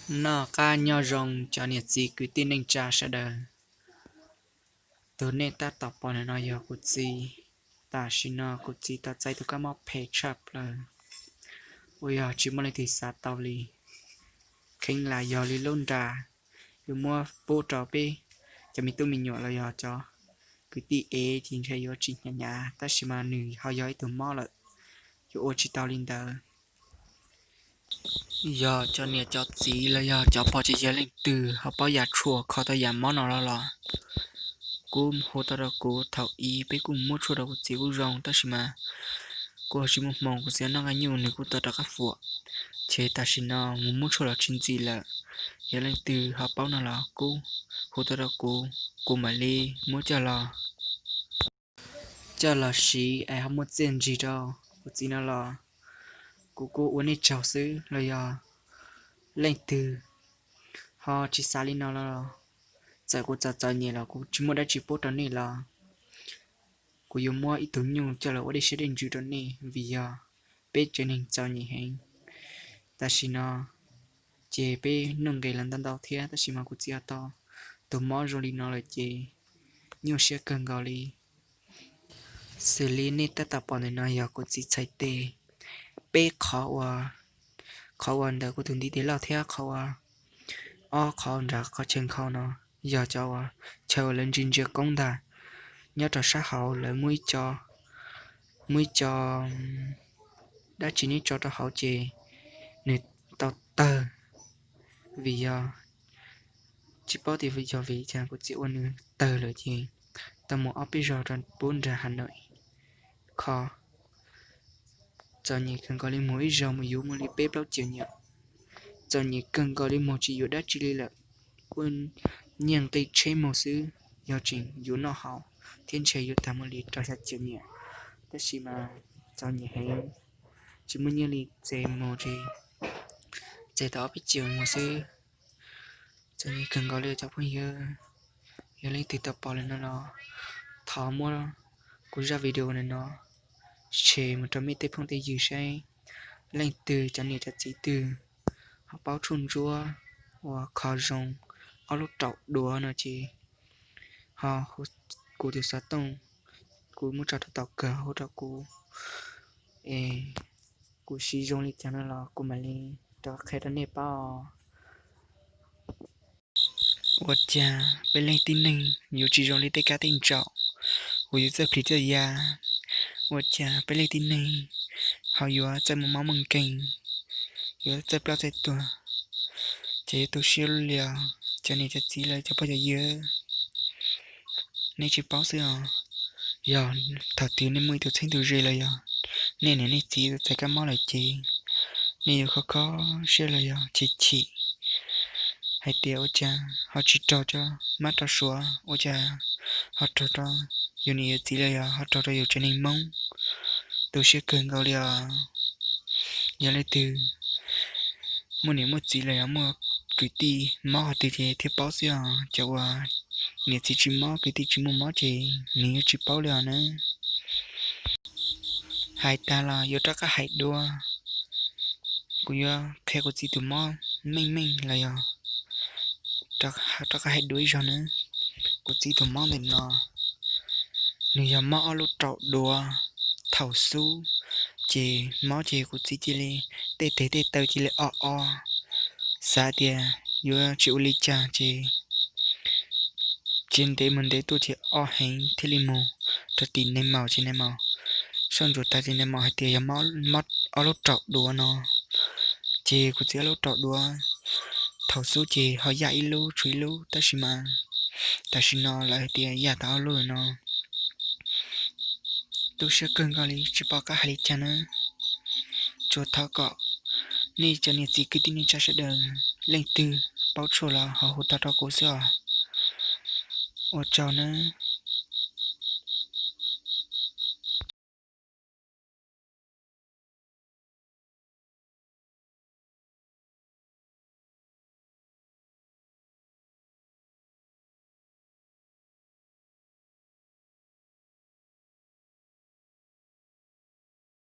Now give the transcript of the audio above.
Noj qab nyob zoo cov niam txiv kwv tij neej tsa sawv daws. Tus nej tab tom pom ntawm no yog kuv txiv. Tam sim no kuv txiv tau txais tus kab mob phem tshaj plaws uas yog tsis muaj leej twg xav tau li. Kheev lam yog li lub nra yuav muab pub rau peb cov me tub me nyuam los yog cov kwv tij ev ces ntshe yuav tsis hnyav hnyav, tab sis mas nws ho yog ib tug mob lawm, yuav ua tsis tau li ntawd. Yog cov niam cov txiv los yog cov pog cov yawg leej twg ho paub yam tshuaj kho tau yam mob no los los kuj hu tau rau kuv. Thaum ub peb kuj muab tshuaj rau kuv txiv kuj zoo, tab sis mas kuj ho tsis muaj hmoo, kuv txiv noj nqaij nyuj nws kuj tau rov qab fuam, ces tam sim no mus muab tshuaj los tsis ntxim lawm. Yog leej twg ho paub no los kuj hu tau rau kuv, kuv mam li muab coj los, coj los siv es ho muaj txiaj ntsig rau kuv txiv no los kuv kuj ua nej tsaug xwb. Los yog leej twg ho tsis xav li no los txawm kuv txom txom nyem los kuv tsis muaj dab tsi pub rau nej los kuv yuav muab ib tug nyuj coj los ua dej siab dej ntsws rau nej, vim yog peb tsev neeg txom nyem heev. Tam sim no ces peb nuj nqes los ntau ntau thiab, tab sis mas kuv txiv ho tau tus mob zoo li no lawm ces nyuaj siab kawg nkaus li. Xws li nej tab tom pom ntawm no yog kuv txiv txhais tes. Peb qhov uas, qhov uas ntawm kuv tus ntiv tes loj thiab qhov uas ob qhov nram qhov chaw nkhaus no yog cov uas chaw uas lawv ntsia ntsia koob ntag. Nyob rau sab hauv lawv muaj ib co, muaj ib co dab tsi neb tso rau hauv ces nws tau tawg, vim yog tsis paub tias yog vim cas kuv txiv ua nws tawg lawm ces tau mus ob peb zaug rau pub nram Hà Nội kho. Txom nyem kawg nkaus li, mus ib zaug mus yuav muaj li peb plaub caug nyiam. Txom nyem kawg nkaus li, mus tsis yuav dab tsi li lawm, ua nyiaj nqi tsheb mus xwb, yog tseem yuav noj haus thiab ntshe yuav tag mus li rau xya caum nyiam. Tab sis mas txom nyem heev, tsis muaj nyiaj li, txawm mus tsis, txawm tau ob peb caug mus xwb. Txom nyem kawg nkaus li cov phooj ywg. Yog leej twg tau pom lawm no los thov muab kuv zaj video ntawm no share mus rau mej tej phooj tej ywg saib. Leej twg cov niam cov txiv twg ho paub tshuaj ntsuab uas kho zoo ob lub raum duav no ces ho hu kuv tus xov tooj, kuv muab tso rau tom kawg, hu rau kuv es kuv siv zoo li cas no los kuv mam li rov qhia rau nej paub. Ua cas peb leej tib neeg yuav tsis zoo li tej kab tej ntsaum uas yuav txawj plhis txawj ya? Ua cas peb leej tib neeg ho yuav txawj muaj mob muaj nkeeg, yuav txawj ploj txawj tuag? Ces yuav tu siab li os cov niam cov txiv los cov pog cov yawg. Nej tsis paub xwb os. Yog thaum twg nej muaj ib tug txheeb tus ze los yog nej niam nej txiv txais kab mob lawm ces nej yuav kho kho siab los yog chim chim hais tias ua cas ho tsis raug cov mab rau suav, ua cas ho raug rau yus niam yus txiv los yog ho raug rau yus tsev neeg Hmoob. Tu siab kawg nkaus li os. Yog leej twg muaj niam muaj txiv los yog muaj kwv tij mob qhov twg ces thiaj paub xwb os. Cov uas niam txiv tsis mob kwv tij tsis muaj mob ces nws yuav tsis paub li os na. Hais tag los yuav rov qab hais dua. Kuv yuav qhia kuv txiv tus mob meej meej los yog rov qab hais dua ib zaug na. Kuv txiv tus mob ntawm no nws yog mob ob lub raum duav. Thaum xub ces mob ces kuv txiv cia li tej tes tej taw cia li o o, xav tias yuav tsis ua li cas ces cia ntev mus ntev tuaj ces o heev thiaj li mus rau tim neeg maum ces neeg maum soj ntsuam tas ces neeg maum hais tias yog mob ob lub raum duav no. Ces kuv txiv ob lub raum duav thaum xub ces ho yaj ib lub tshuav ib lub, tab sis mas tam sim no lawv hais tias yaj tau ob lub no. Tu siab kawg nkaus li tsis pom qab hais li cas na. Tsuas thov kom nej cov niam txiv kwv tij neej tsa sawv daws leej twg paub tshuaj los ho hu tau rau kuv xwb os. Ua tsaug nawb.